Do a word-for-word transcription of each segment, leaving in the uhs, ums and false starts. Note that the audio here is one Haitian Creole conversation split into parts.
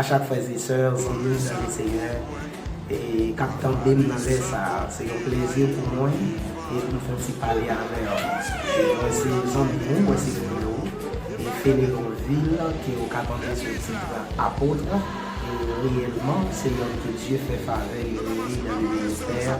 A chak frè e sè, zanmi m nan le Senyè, e k ap tande m nan lè sa a, se yon plezi pou mwen e pou m fè yon ti pale avè w. E mwen se zanmi w, mwen se frè w, e Fenelon Vil, ke w ka tande sou tit apot, e reyèlman, se yon ke Dye fè favè, li rele nan le ministè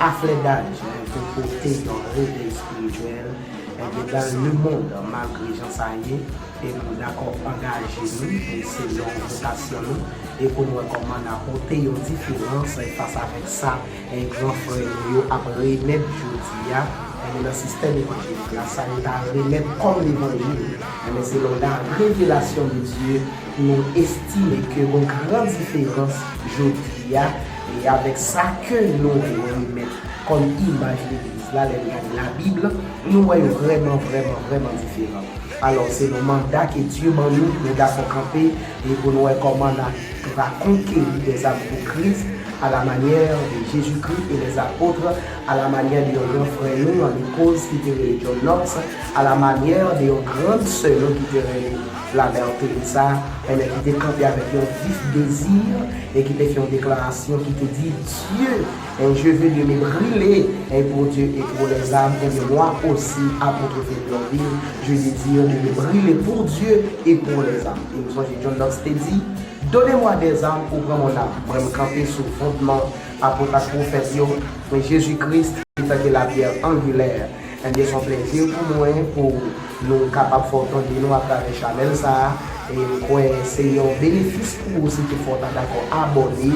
a flè daj, mwen pou pote yon revèy espirityèl, ebyen, dans le monde, malgre jan sa ye, e nou dakò angaje nou, e selon vokasyon nou, e pou n wè kòman n a pote yon diferans, e fas avèk sa, e gran frè nou yo ap remèt jodi a, e nan sistèm evanjelik la, sa yo ta remèt kòm levanjil, e men selon la revelasyon de Dye, nou estime ke gon gran diferans jodi a, e avèk sa ke nou remèt kòm imaj legliz la, lè n gade Labib, nou wè yo vrèman, vrèman, vrèman diferan. Alò, se yon manda ke Dye ban nou, nou dakò kanpe, e pou nou wè kòman n a, nou ka konkeri dèzam pou Kris, à la manière de Jésus-Christ et les apôtres, à la manière de yon gran frè nou, an Ecosse, ki te rele John Knox, à la manière de yon gran sè nou ki te rele La Mère Teresa, ebyen, ki te kanpe avèk yon vif dezi, e ki te fè yon deklarasyon ki te di, Dieu, e je veux de me brûler, e pour Dieu et pour les âmes, et de moi aussi, apôtre Fenelon Vil, je désire de me brûler pour Dieu et pour les âmes. E nou sonje John Knox te di, Donnez-moi des armes ou pran mon âme. Mwen, m kanpe sou fondman apot ak pwofèt yo, men Jezi Kris, etan ke la pierre angulaire. Ebyen, se yon plezi pou mwen pou nou kapab fè w tande nou atravè chanèl sa a. E m kwè se yon benefis pou ou si toutfwa w ta dakò abòne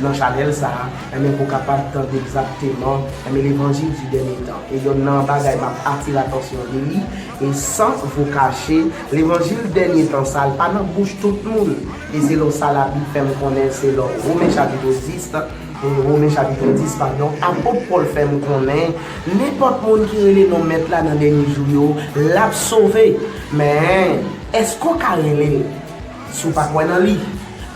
nan chanèl sa a, ebyen, pou w kapab tande egzakteman, ebyen, levanjil di dènye tan. E yonn nan bagay m ap atire atansyon de li, e san vous cacher, levanjil dènye tan sa a, l pa nan bouch tout moun. E selon sa Labib fè m konnen, selon Women chapit dis, e Women chapit dis, padon, apot Pòl fè m konnen, nenpòt moun ki rele non Mèt la nan dènye jou yo, l ap sove. Men, èske w ka rele l si w pa kwè nan li?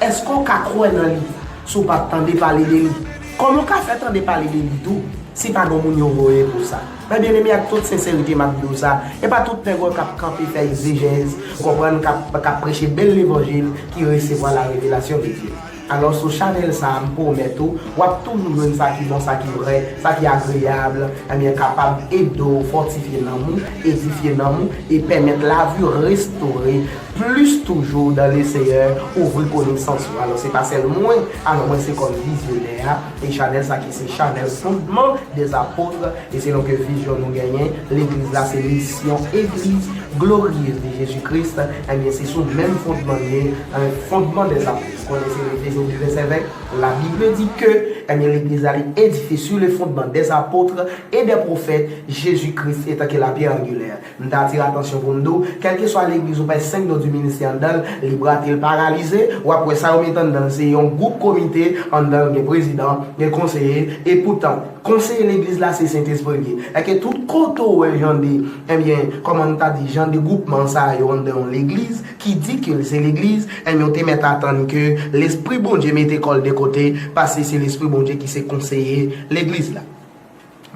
Èske w ka kwè nan li si w pa tande pale de li? Kòman w ka fè tande pale de li tou si pa gen moun yo voye pou sa? Men byeneme, ak tout senserite, m ap di w sa, e pa tout nèg k ap kanpe fè egzejèz, ou konprann, k ap, k ap preche bèl levanjil ki resevwa la revelasyon de Dye. Alò, sou chanèl sa a, m pwomèt ou, w ap toujou jwenn sa ki bon, sa ki vrè, sa ki agreyab, ebyen, kapab ede w fòtifye nanm ou, edifye nanm ou, e pèmèt lavi w restore plis toujou dans le Seigneur, ouvri konesans ou. Alò, se pa sèl mwen, alò, mwen se kòm vizyonè a, e chanèl sa ki se chanèl Fondman des Apôtres, e selon ke vizyon nou genyen, legliz la se misyon, Église glorieuse de Jésus-Christ, ebyen, se sou menm fondman li ye, eh, Fondman des Apôtres. Konnen se Efezyen de vèsè ven, la Bible dit que, ebyen, legliz la li edifye sur le fondement des apôtres et des prophètes, Jésus-Christ étant que la pierre angulaire. M ta atire atansyon pou m di w, kèlkeswa legliz ou pa senk non di ministè anndan l, li brate, l paralize, w ap wè sa yo mete anndan l, se yon gwoup komite anndan l, gen prezidan, gen konseye, e poutan, konseye legliz la se Sentespri l ye. Èske tout kote w wè jan de, ebyen, kòman n ta di, jan de gwoupman sa yo anndan yon legliz, ki di ke l se legliz, ebyen, w te mèt atann ke Lespri Bondye mete kò l de kote, paske se Lespri Bondye ki se konseye legliz la.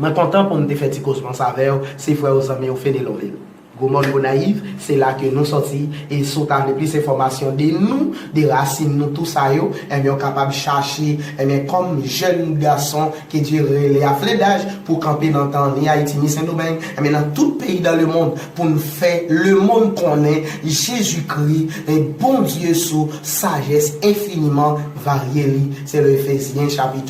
Mwen kontan pou m te fè ti kozman sa avè w, se frè w, zanmi w, Fenelon Vil. Gwomòn Gonayiv, se la ke nou sòti, e si w ta vle plis enfòmasyon de nou, de rasin nou, tou sa yo, ebyen, w kapab chache, ebyen, kòm jèn gason ke Dye rele a flè daj pou kanpe nan tan, ni Ayiti, ni Sendomeng, ebyen, nan tout peyi dans le monde, pou n fè lemonn konnen Jezikri, e Bondye sou sajès enfiniman varye li, selon Efezyen chapit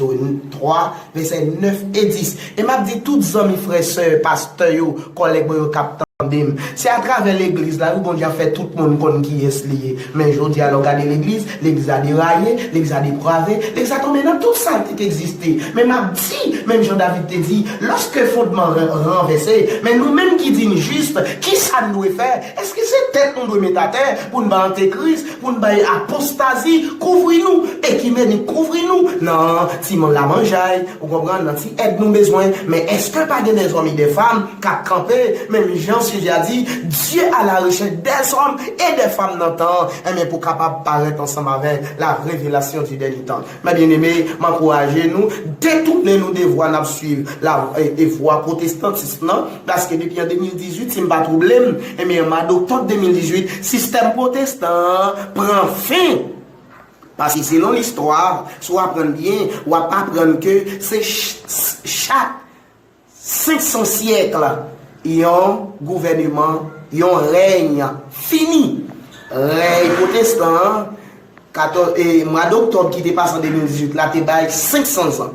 twa, vèsè nèf e dis. E m ap di tout zanmi, frè, sè, pastè yo, kòlèg mwen yo k ap tande m, se atravè legliz la, wi, Bondye ap fè tout moun konn kiyès li ye. Men jodi a, lè w gade legliz, legliz la deraye, legliz la deprave, legliz la tonbe nan tout salte k egziste. Men m ap di, menm jan David te di, lòske fondman ran-, ranvèse, men nou menm ki di n jis, kisa n dwe fè? Èske se tèt nou dwe met atè pou n bay antekris, pou n bay apostazi kouvri nou, ekimenik kouvri nou nan ti lamanjay, ou konprann, nan ti èd nou bezwen? Men èske pa gen dèzòm e dèfanm k ap kanpe, menm jan Seyè a di, Dieu à la recherche des hommes et des femmes dans le temps, enben, pou kapab parèt ansanm avèk la révélation du dernier temps. Men byeneme, m ankouraje nou, detounen nou de vwa n ap swiv la, e, e vwa pwotestantis nan, paske depi an de mil dizuit, si m pa twonpe m, enben, an mwa doktòb de mil dizuit, sistèm pwotestan an pran fen. Paske selon listwa, si w aprann byen, w ap aprann ke se ch- ch- chak senk san syèk yon gouvèneman, yon rèy fini. Rèy pwotestan an, katòz, e, mwa doktòb ki te pase an de mil dizuit la te bay senk san zan.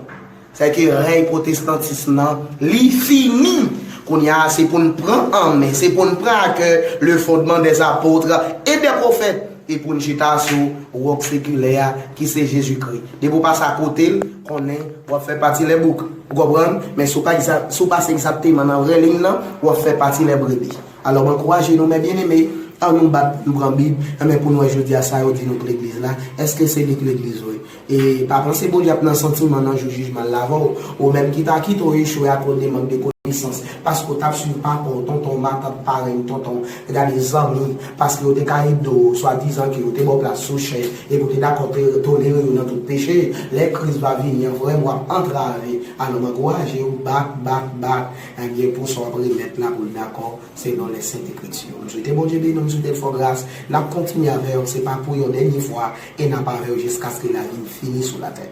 Sèke rèy pwotestantis nan, li fini. Kounye a, se pou n pran an men, se pou n pran a kè le fondman des apôtres et des prophètes, e pou n chita sou wòk sekilè a, ki se Jezikri. Depi w pase akote l, konnen w ap fè pati lè bouk. Ou konprann? Men si w pa egza- si w pase egzakteman nan vrè liy nan, w ap fè pati lè brebi. Alò, m ankouraje nou, mè byeneme, an nou bat pou n pran Bib, enben pou n wè jodi a sa yo di nou pou legliz la, èske se li k legliz vre? E pa panse Bondye ap nan santiman nan jou jijman l la avè w. Ou menm ki ta kite w echwe akoz de mank de konesans, paske w t ap swiv papa w, tonton w, matant, paran w, tonton w, gade zanmi, paske yo te ka ede w, swadizan ke yo te ba w plas sou chèz, epi w te dakò te tolere yo nan tout peche. Lè Kris va vini an vrèman, w ap antrave. Alò, m ankouraje w, bat, bat, bat. Ebyen, pou sa w ap remèt la pou l dakò, selon lè sent ekriti yo. M swete Bondye beni w, m swete l fè w gras. N ap kontinye avè w, se pa pou yon dènye fwa, e n ap avè w jiskaske lavi n fini sou latè.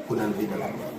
Pou n anlve nan lamò.